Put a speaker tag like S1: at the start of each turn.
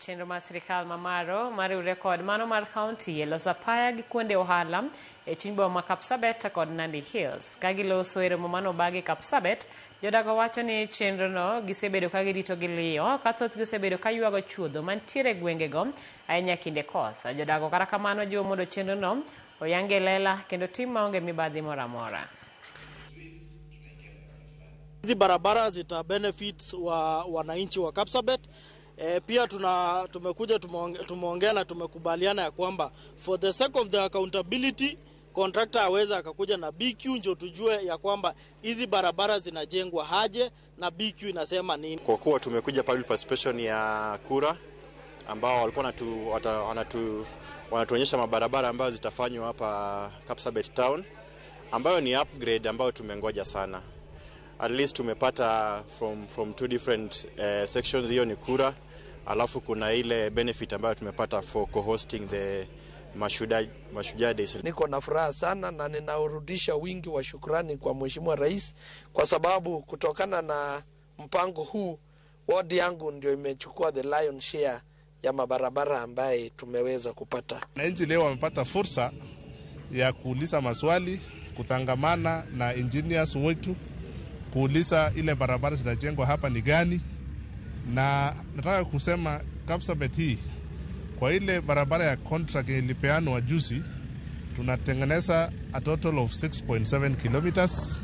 S1: Chenro mar sirikal mamalo mar riwre kod mano mar kaunti e loso apaya gi kuonde ohala e chuny boma ma Kapsabet kod Nandi Hills. Ka giloso e romo manobagi Kapsabet, jodago wacho ni chenrono gisebedo ka girito gi liyo ka thothgi osebedo ka ywago chuodho mantiere e gwengego ahinya kinde koth. Jodago kata kamano jiwo mondo chenrono oyang e lela kendo tim maonge mibadhi moro amora.
S2: Hizi barabara zita benefit wa wananchi wa Kapsabet. Pia tumekuja tumeongea na tumekubaliana ya kwamba for the sake of the accountability, contractor aweza akakuja na BQ ndio tujue ya kwamba hizi barabara zinajengwa haje na BQ inasema nini.
S3: Kwa kuwa tumekuja public participation ya KURA ambao walikuwa wanatuonyesha mabarabara ambayo zitafanywa hapa Kapsabet town, ambayo ni upgrade ambayo tumengoja sana. At least tumepata from two different sections. Hiyo ni KURA, alafu kuna ile benefit ambayo tumepata for co-hosting the Mashujaa Days.
S4: Niko na furaha sana na ninaurudisha wingi wa shukrani kwa Mheshimiwa Rais kwa sababu kutokana na mpango huu wodi yangu ndio imechukua the lion share ya mabarabara ambaye tumeweza kupata.
S5: Wananchi leo wamepata fursa ya kuuliza maswali, kutangamana na engineers wetu, kuuliza ile barabara zinajengwa hapa ni gani, na nataka kusema Kapsabet hii kwa ile barabara ya contract ilipeanwa juzi, tunatengeneza a total of 6.7 kilometers.